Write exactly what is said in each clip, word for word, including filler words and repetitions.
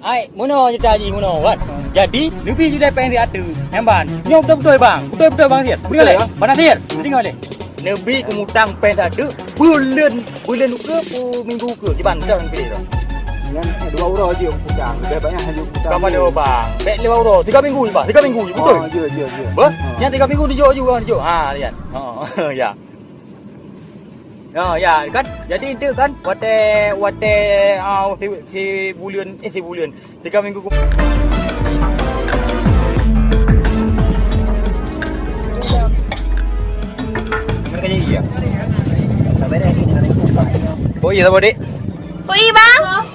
Ai, meunoe cerita jih meunoe kan. Jadi, leubeh jih lé péng siat teuk. Nyan ban. Nyoe beutôi-beutôi bang. Beutôi-beutôi bang Nasir. Beutôi lé. Bang Nasir, deungoe lé. Leubeh kumutang péng siat teuk buleuen, buleuen ukeue, peue minggu ukeue. Kiban, dah pilih tu. Nyan dua uroe jih kumutang. Leubeh banyak hana kumutang. Kapan dia bang? Bèk lewat uroe. Tiga minggu je bang. Tiga minggu je. Beutôi. Oh, ya, ya, ya. Beh? Nyan tiga minggu dijok juga dijok. Ha, lihat. Oh, ya. Ya, ya kan. Jadi itu kan watèe, watèe, ah, si, si buleuen, eh, si buleuen. Tiga minggu ke- Mereka jadi ya. Oh iya, apa, Dik? Oh iya, Bang.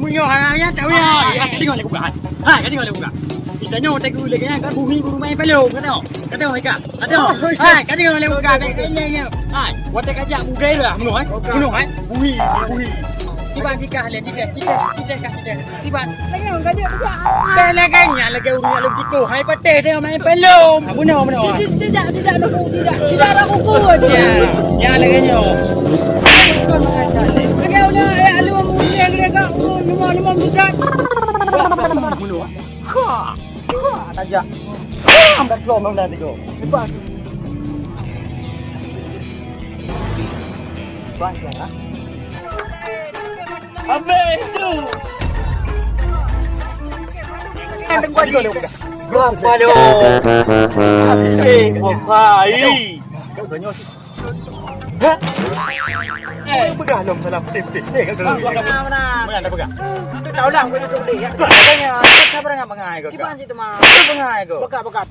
Meunyoe hana nyan, tahu ya. Ya, ka deungoe lé buka. Ha, ka deungoe lé buka. Kita nyoe teugui lé nyan kan buhi guru main pelom, ka tengok. Ka tengok ika. Ka tengok. Ha, ka deungoe lé buka. Ka deungoe lé buka. Ha, watèe ka jak bugai lah, meunyoe, eh. Meunyoe, eh. Buhi, buhi. Tiba jikah lé, jikah, jikah, jikah, jikah. Tiba. Tengok, ka deungoe buka. Dah lagèe nyan, lagèe ureueng nyang lôn tiko. Hai patéh dia main pelom. Ha, bunoe, bunoe. Tidak, tidak, tidak, tidak, tidak ada kuku dia. Ya, ya, lagèe nyoe. Lagèe ureueng, eh, alu ureueng dia, dia, dia, ureueng lima, lima juta. Bunoe. Ha! Ha! Tajak. Ha! Dah keluar memang dah tiga. Hebat. Hebat, ya, ha? Habis tu. Berapa lo? Eh, wahai. Ha? Eh. Peugah lom salam putih-putih. Eh, kat dalam. Peugah, peugah. Mana dah peugah? Tahu lah, aku duduk ni. Peugah, peugah. Peugah, peugah, peugah. Kiban cit teuma. Peugah, peugah. Peugah, peugah.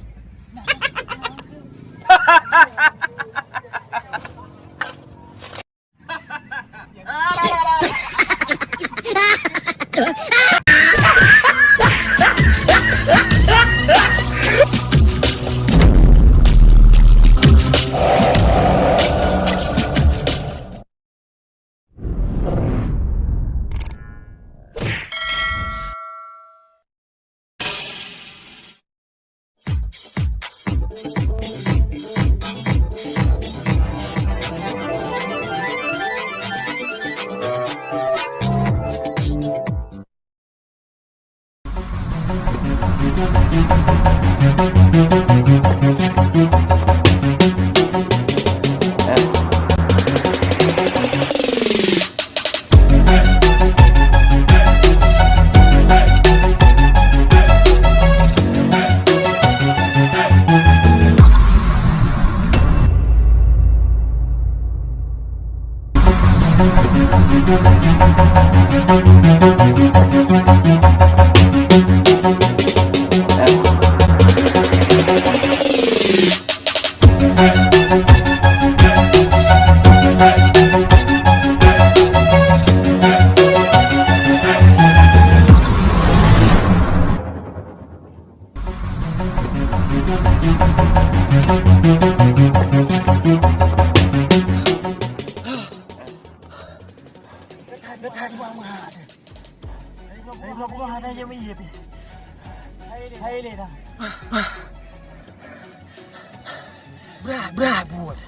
Brah, brah, buet.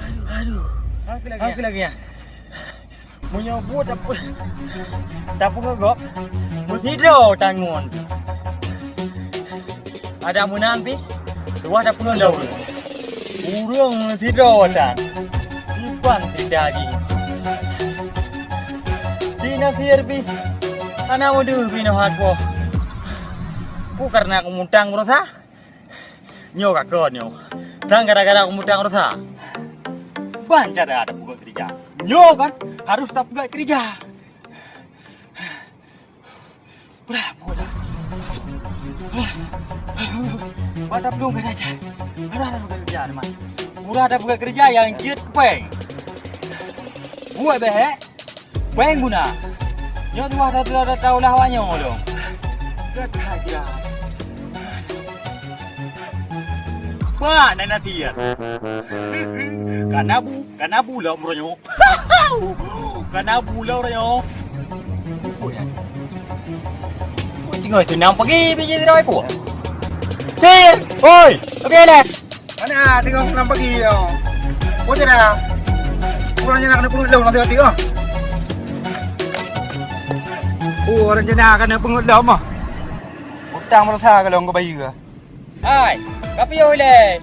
Aduh, aduh. Apa lagi? Apa lagi ya? Meunyoe buet tapeugah gob, meusidroe tangon. Adak meunan pih, tuwah tapeungon daun. Ureueng sidroe tan, iban sidagi. Di Nasir pih, hana meudeuh pih nyoe hak boh. Peue kareuna kumutang beurasa? Nyoe ka kon nyoe. Tan gara-gara kumutang beurasa. Ban cara tapeugah keurija. Nyoe kan harus tapeugah keurija. Bravo dah. Bata belum kerja. Ada ada bukan kerja teman. Murah ada bukan kerja yang jeuet kepeng. Buat behek. Peng guna. Nyoe tuah dah dah dah tahu lah awak nyoe dong. Dah tajam. Wah, nana tiar. Kanabu, kanabu lah umroh nyoe. Kanabu lah umroh nyoe. Tinggal senang pergi biji tirai pun. Sir, oi, okey lah. Mana tengok lam pagi yo. Ko jera. Urang nyang kena peungeut lom nanti hati oh. Urang nyang kena peungeut lom ah. Utang meurasa ka lom keu bayeue. Hai, ka piôh ilèe?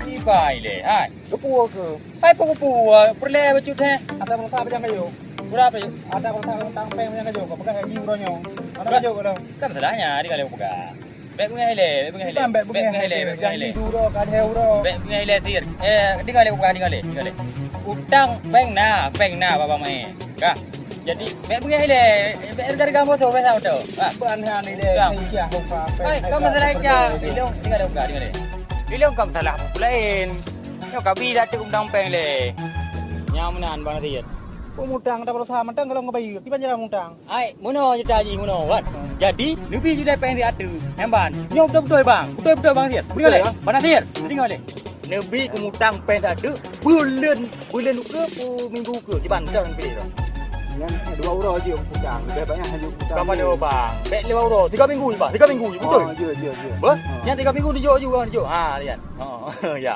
Iba ilèe, hai. Geupue keu? Hai, peue geupue, peureulèe bacut, he? Ata meurasa pajang kayu. Pura apa, yuk? Ata meurasa tang pèng pajang kayu. Kau peugah gaji uroe nyoe. Mana kayu kau dah? Kan masalahnya, di kali peugah. Bèk beungèh ilèe, bèk beungèh ilèe. Bèk beungèh ilèe, bèk beungèh ilèe. Bèk beungèh ilèe, Tir. Eh, di kali peugah, di kali, di kali. Utang pèng na, pèng na, Baba Mae. Kah? Jadi, bèk beungèh ilèe, bèk rega-rega moto, biasa moto. Ha. Ban han ilèe, Bang. Ikyah, hong pa, pèng, hai, hai, ka masalah ikyah. Ilong, tinggal ilong ka, tinggal ilong. Ilong ka masalah buku laén. Nyoe ka bi dak teuk mantong pèng lé. Nyang meunan, Bang Nasir. Peumutang dak berusaha mantong golom ka bayeue. Kiban cara mutang? Ai, meunoe cerita jih meunoe, kan. Jadi, neubi judai pèng di ateueh. Nyang ban. Nyoe beutôi-beutôi, Bang. Beutôi-beutôi, Bang Nasir. Beutôi, ya? Bang Nasir, deungö lé. Neubi keu mutang pèng di ateueh. Buleuen, buleuen ukeue, peue minggu ukeue, kiban dah piléh droe. Nyan dua uroe jeuet mutang, leubeh banyak hana mutang. Ka padub, Bang. Bèk lhèe uroe, tiga minggu, Bang. Tiga minggu, beutôi. Oh, jeuet, jeuet, jeuet. Beuh? Oh. Nyan tiga minggu dijok ju, Bang, dijok. Ha, nyan. Oh, ya.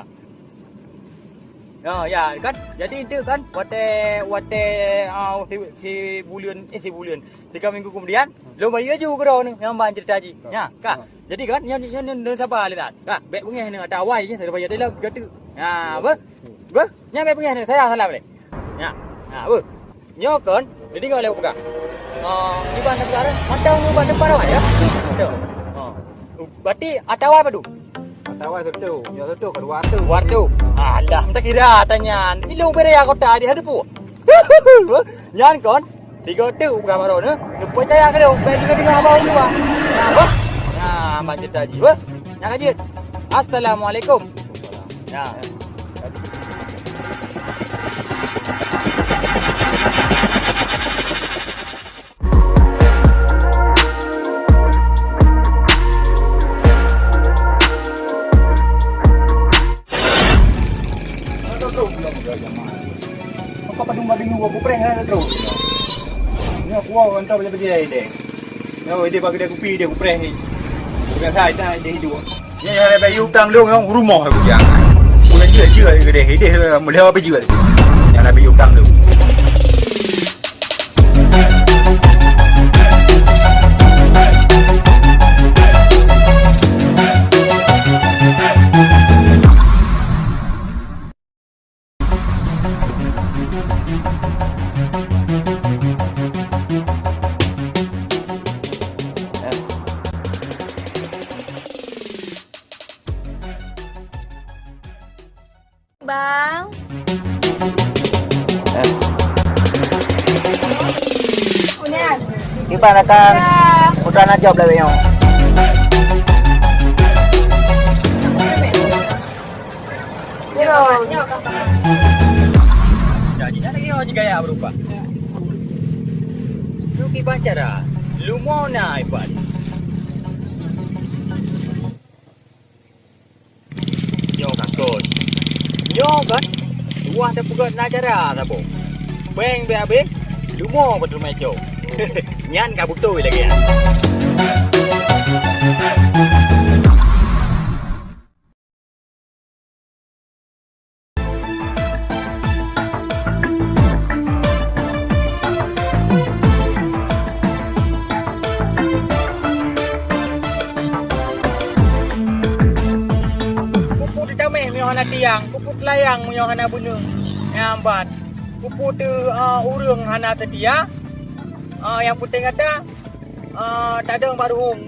Ya, ya, kan? Jadi, itu kan, watèe, watèe, ah, si, si buleuen, eh, si buleuen. Tiga minggu kemudian, lôn bayeue ju keudroe ni, nyang ban cerita jih. Ya, kah? Jadi kan, nyan, nyan, nyan, nyan saba lé that. Kah, bèk beungèh nyoe ata awai jih, saya bayar dalam gata. Ha, beuh? Beuh? Nyan bèk beungèh nyoe, saya salah boleh. Ya. Ha, beuh? Nyoe kon, jadi nyoe lé peugah. Ah, iban sekarang, mantong iban depan awai ya. Betul. Ha. Berarti ata awai padum? Ata awai satu, nyoe satu, kedua tu. Dua tu. Alah, tak kira tanya. Ini lôn beri aku tadi ada pu. Nyan kon, tiga tu bukan baru ni. Lupa caya ke tu? Baik juga dengan abang juga. Nah, bah. Nah, macam tadi, bah. Nak lanjut. Assalamualaikum. Nah. Kau padum babi nunggu aku preh lah terus. Ni aku wow kantau baca-baca ide. Nyoe ide bagi dia kupi dia kupreh ni. Biasa dah ide hidup. Ni yang ada bayu utang dong yang rumah aku ya. Bukan dia dia ke dia ide melihat apa juga. Yang ada bayu utang tu. Bang. Iban akan udah najok lah bang. Jadi, nak lagi orang gaya berubah. Lu kiban cara, lu mau na iban. Nyoe ka kon. Nyoe kan, tuah teupeugöt na cara saboh. Péng bèk habéh, lumo beuteumeue cok. Nyan ka beutôi lagèe nyan. Peue-peue teutamèh meunyoe hana tiang, peue-peue teulayang meunyoe hana beuneueng. Nyan ban. Peue-peue teu, eh, ureueng hana seutia, eh, nyang peunteng gata, eh, tadong bak ruhueng.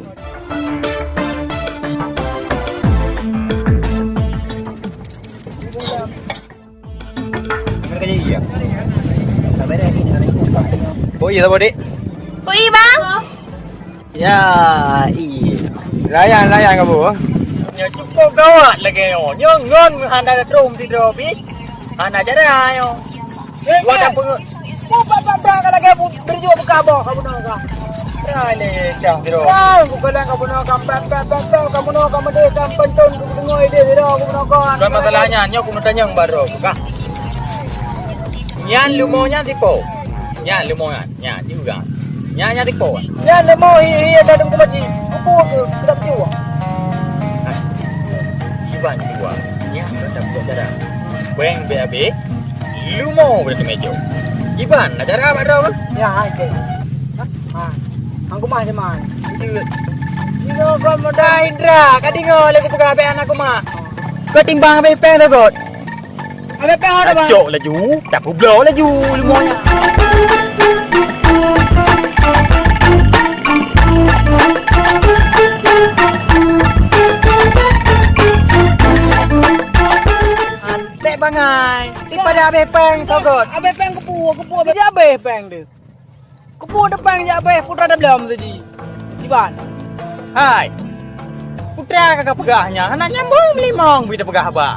Oh iya, saboh, Dik. Oi, Bang. Ya, iya. Layan, layan kamu. Ya, cukup gawat lagèe nyoe. Nyoe ngon hana trom sidroe pih. Hana cara nyoe. Buat apa nyoe? Buat apa dah kalau kamu berjuang buka boh kamu nak. Dah lé dah sidroe. Dah bukan kamu nak kamu nak kamu nak kamu nak kamu nak kamu nak kamu nak kamu nak kamu nak. Bukan masalahnya, nyoe kamu tanya baru buka. Nyan leumo nyan sipo? Nyan leumo nyan. Nyan juga. Nyan nyan sipo? Nyan leumo hi hi ada dengku maji. Kupu tu sudah piu. Ban dua. Nyan ka tabuka cara. Péng bèk abéh, leumo bèk teumèe jok. Iban, na cara bak droe? Ya, hai, ke. Ha? Ha. Hang kumah jaman. Jeuet. Sinoe kon modal. Hai, Indra, ka deungoe lé kupeugah bèk hana kumah. Kau timbang abéh péng teuh, Got. Abéh péng hana, Bang. Tacok laju, tapeubloe laju leumo nyan. Bèk bangai. Dipada abéh péng, Sogot. Abéh péng keupeue, keupeue abéh, abéh péng deuh. Keupeue abéh péng jak abéh, putra dablom saji. Iban. Hai. Putra ka kapeugah nyan, hana nyambong meulimong bit peugah haba.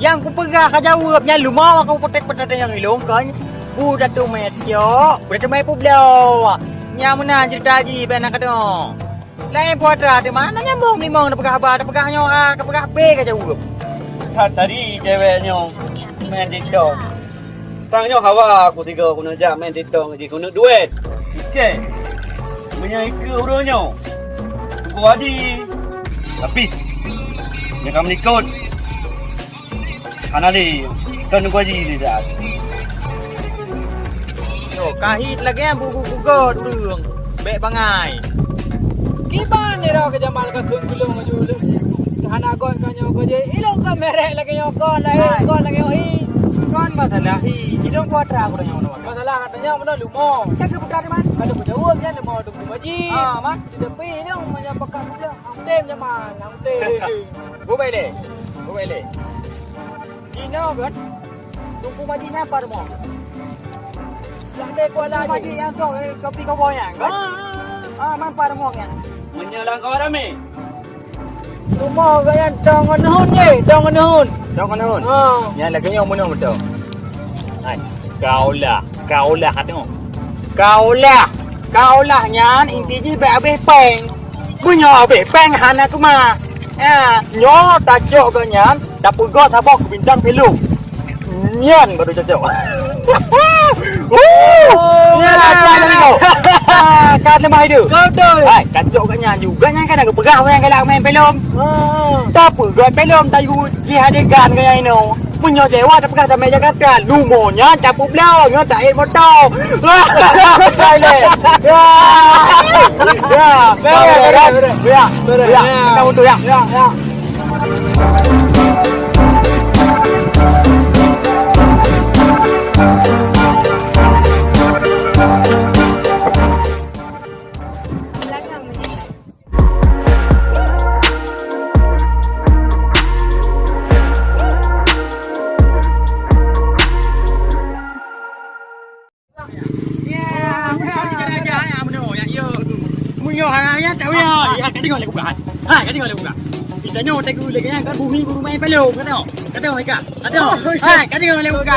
Nyang kupeugah ka jaweueb nyan leumo aku putek-putek nyang ilong kon. Bu datu mé tiok, bu datu mé peubloe. Nyang meunan ceurita jih bèk na kadeungoe. Laén putra teuma na nyambong limong na peugah haba, na peugah nyoe A, ka peugah B ka jaweueb. That tadi cewek nyoe main TikTok. Tang nyoe hawa aku sigoe keuneuk jak main TikTok jih keuneuk duet. Oke. Meunyoe ikeu ureueng nyoe. Tuku haji. Tapi. Dia ka meulikot. Hana lé, kon geuji lé dah. Yo, kahit lagèe bubu-bubu got ureueng. Bèk bangai. Kiban nyoe roh keu jamal ka kheun geulong aju lé. Hana got ka nyoe got jih. Ilong ka merek lagèe nyoe got laén, got lagèe nyoe hi. Kon masalah hi. Ilong kuatra aku nyoe. Masalah katanya mana lumo. Cakap bukan di mana? Kalau kujaweueb nyan lumo tu maji. Ah, mak. Tapi ilong manya pekat muda. Tem nyaman, tem. Bubé lé. Bubé lé. Jinoe kan? Teungku Maji nyan pat rumoh? Lam deh Kuala Teungku Maji nyang tok, eh, kopi koboh nyan kan? Ah, ah, ah. Ah, man pat rumoh nyan? Meunyoe lam kawan ramé. Rumoh gobnyan tong ngon hon je, tong ngon hon. Tong ngon hon? Ah. Nyan lagèe nyoe meunoe beutôi. Hai, kau lah, kau lah, aduh. Kau lah, kau lah nyan inti jih bèk abéh péng. Meunyoe abéh péng hana keumah. Ha, nyoe tacok geuh nyan, tapeugöt saboh keu bintang film. Nyan baru cocok. Oh, nyan aja dari kau. Kan lemah itu. Betul. Hai, tacok geuh nyan juga nyan kan aku peugah orang galak main film. Oh. Tapeugöt film tayu jih adegan gaya inoe. Meunyoe dewa tapeugah damé Jakarta, lumo nyan tapubloe, nyoe taék moto. Silent. Ya. Ya. Beres, beres, beres. Ya. Beres. Ya. Ya. Kita untuk ya. Ya, ya. Meunyoe hana nyan, tak payah. Ya, ka deungoe lé buka. Ha, ka deungoe lé buka. Kita nyoe tak gula kan, kan bumi guru main pelong, kan tengok. Kan tengok, Ika. Kan tengok. Ha, ka deungoe lé buka.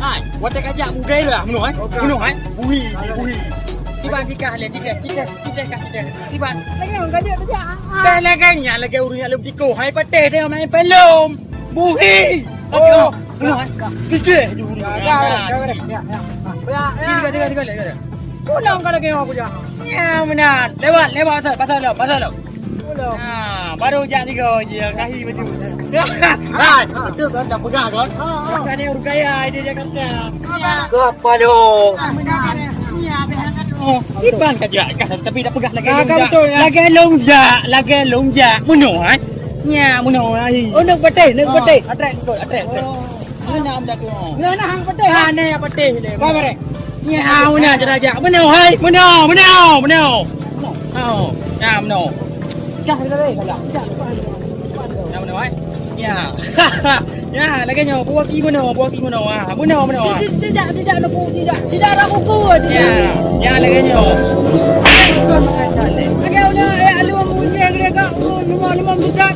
Hai, watèe ka jak bukai lah, meunyoe, eh. Meunyoe, eh. Buhi, buhi. Tiba tikah lé, tikah, tikah, tikah, tikah. Tiba. Lagèe nyan, lagèe nyan, lagèe ureueng nyang lôn tiko. Hai, patéh tengok main pelong. Buhi. Oh. Meunyoe, eh. Tikah je ureueng. Ya, ya, ya, ya, ya. Tiga, tiga, tiga, tiga. Pulang ka lagèe nyoe aku jak. Ya, meunan. Lewat, lewat, pasal, pasal lom, pasal lom. Ha, baru jak tiga je, kahi baju. Hai, betul kan, dah pegang kan? Ha, ha. Kan ni urut kaya, dia Jakarta. Ya. Ke apa dong? Ah, benar. Ya, benar. Oh, iban ka jak, ka, tapi dah pegang lagi. Ah, long jak. Betul, ya. Lagi long jak, lagi long jak. Bunuh, eh? Ya, bunuh, ai. Oh, nak patah, nak patah. Atrek, betul, atrek, atrek. Oh. Mana anda tu? Nah, nah, hang patah. Ha, ni yang patah ni. Apa, Barek? Ni ha, mana je raja? Mana, hai? Mana, mana, mana? Ha, ya, mana? Dah, dah, dah, dah. Dah. Ya, mana, hai? Ya. Ya, lagi nyo, buah ki mana, buah ki mana? Ha, mana, mana? Tidak, tidak, tidak, tidak, tidak ada kuku, tidak. Ya, ya, lagi nyo. Lagi udah, ya, lu mau dia, dia, kak, lu, lu mau, lu mau buka.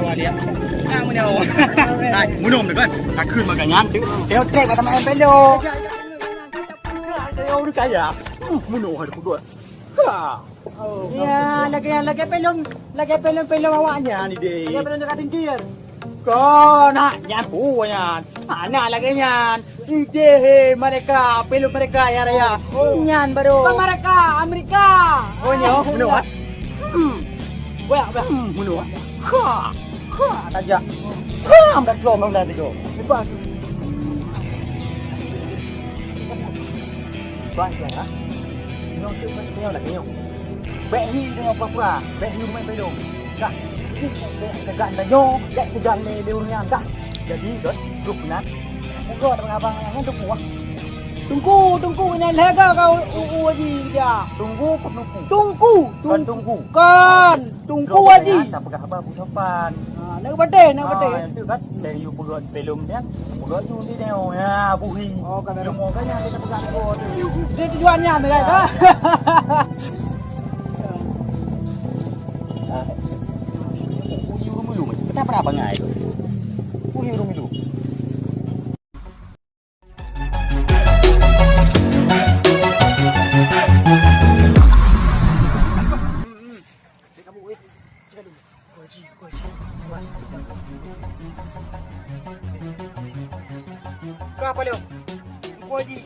Nah, meunyoe. Hai, meunyoe tu kan. Takheun bak nyan tu. Tengok trek kata main pelok. Tengok ureueng kaya. Hmm, meunyoe ada peugot. Ha. Ya, lagèe, lagèe pelom, lagèe pelom-pelom awak nyan, Dek. Lagèe pelom dekat tinggi kan? Kon, nak nyan peue nyan. Hana lagèe nyan. Ideh, he, mereka, pelom mereka, ya raya. Oh. Nyan baru. Bukan mereka, Amerika. Oh, nyo, meunyoe. Hmm. Banyak, banyak. Hmm, meunyoe. Ha. Ha, tajak. Ha, ambat keluar undang-undang tiga. Lepas. Tuan, tuan, ha? Nyoe tu, nyoe lagèe nyoe. Bèk hi deungon pura-pura, bèk hi rumoh pelom. Dah. Bèk teugah tanyoe, bèk teugah lé, lé ureueng nyan. Dah. Jadi, Don, grup nyan. Moga teuma abang nyan teungku, ah. Teungku, teungku, nyan lhèe ka u, u, u Haji dia. Teungku, teungku. Teungku, kon teungku. Kon, teungku Haji. Nyan, tak peugah haba busopan. Ha, nak batai, nak batai. Ha, itu kan. Dari you peugah pelom nyan, peugah you di neo. Ya, buhi. Oh, kan. Ilmu kan nyan, kita peugah apa tu. Dia tujuannya, kan? Ha. Ha. Uyu rumah lu, kenapa apa ngai tu? Uyu rumah lu. Ka apa lom? Teungku Haji.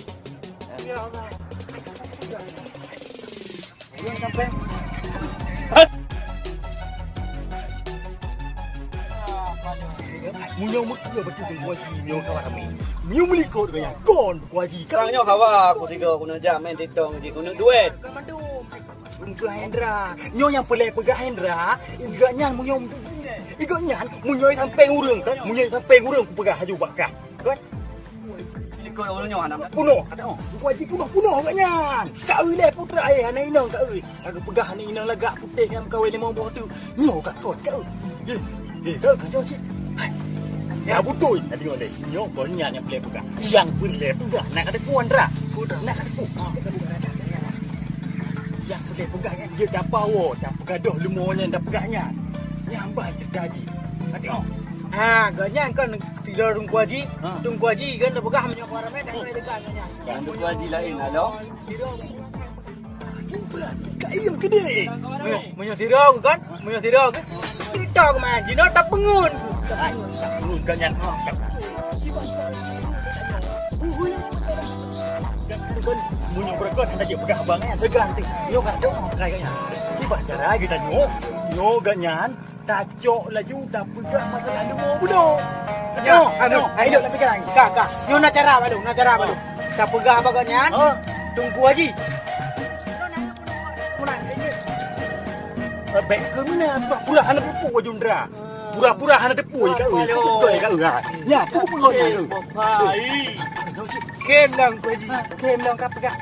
Ya Allah. Ulôn sampai. Meunyoe meukeue beutôi Teungku Haji, meunyoe kawan ramé. Meunyoe meulikot geuh nyan, kon Teungku Haji. Sekarang nyoe hawa aku tiga, aku neujak main TikTok, aku neuk duet. Bukan Hendra. Nyoe nyang peureulèe peugah Hendra, gobnyan meunyoe gobnyan meunyoe sampéng ureueng, meunyoe sampéng ureueng kupeugah laju bak kah. Kan? Ini kau orang nyoe anak. Punoh, kata oh. Teungku Haji punoh, punoh gobnyan. Ka eu lé putra eh, aneuk inong ka eu. Ka geupeugah aneuk inong lagak putéh nyang kawé limong boh tu. Nyoe ka kon ka eu. Eh, eh, ka, ka nyoe cit. Hai. Ya beutôi, tadi nyoe lé. Nyoe gobnyan nyang peureulèe peugah. Nyang peureulèe peugah, nak kata ku Hendra. Nak kata ku. Nyang peureulèe peugah nyan, dia dapat wo, dapat gadoh leumo nyan, dapat peugah nyan. Nyang bai cerita Haji. Tengok. Ha, gobnyan kan sidroe Teungku Haji. Ha. Teungku Haji kan dah peugah meunyoe orang ramé dah dekat nyan. Kan Teungku Haji laén lah, lo. Kaiem keudéh. Meunyoe, meunyoe sidroe kan, meunyoe sidroe kan. Cerita keumae, jinoe tapeungon. Tapeungon gobnyan. Ui. Meunyoe beureukat hana jeuet peugah abang nyan, seugan teuh. Nyoe ka teuh, kai gobnyan. Kiban cara geutanyoe, nyoe gobnyan. Tacok laju tapeugah masalah leumo bunoe. Nyoe, nyoe, hai, dok tapeugah. Ka, ka. Nyoe na cara baru, na cara baru. Tapeugah bak gobnyan, ha? Teungku Haji. Eh, bèk keu meunan, pura-pura hana teupeu Jundra. Pura-pura hana teupeu ka, ui. Beutôi ka, ui, ha. Nya, peue peue nyan, ui. Kem lang, Teungku Haji. Kem lang ka peugah.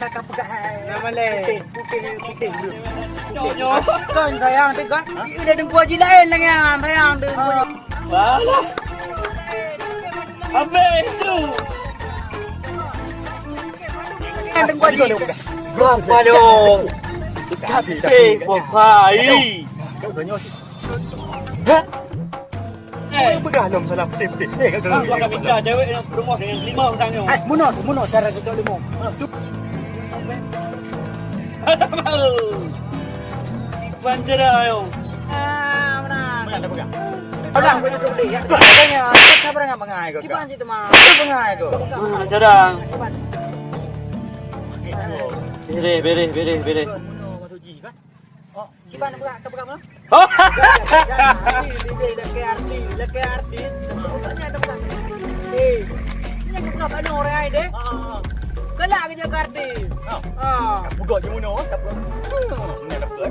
Ka, ka peugah, eh, nama le? Putéh, putéh, putéh. Nyoe, nyoe. Kon sayang tu kan? Dia ada Teungku Haji laén lagèe nyan, sayang tu. Alah. Habis tu. Kan Teungku Haji. Apa lo? Tapi, tapi, bohai. Kau tanya sih. Hah? Eh. Peugah lom salah putéh-putéh. Eh, kat dalam. Aku akan minta cewek yang rumah dengan lima orang nyoe. Hai, munoh, munoh cara kita lima. Iban cara ayo. Ah, mana? Mana dah pegang? Pegang, pegang, pegang. Tanya, tak pernah bangai kau. Iban situ mah. Bangai kau. Mana cara? Bereh, bereh, bereh, bereh. Oh, kiban peugah, ka peugah mana? Oh. Lakèe artis, lakèe artis. Ini ada peugah. Eh, ini ada peugah pada orang lain deh. Kelak kerja ke artis. Ah. Peugah di mana? Ini ada peugah.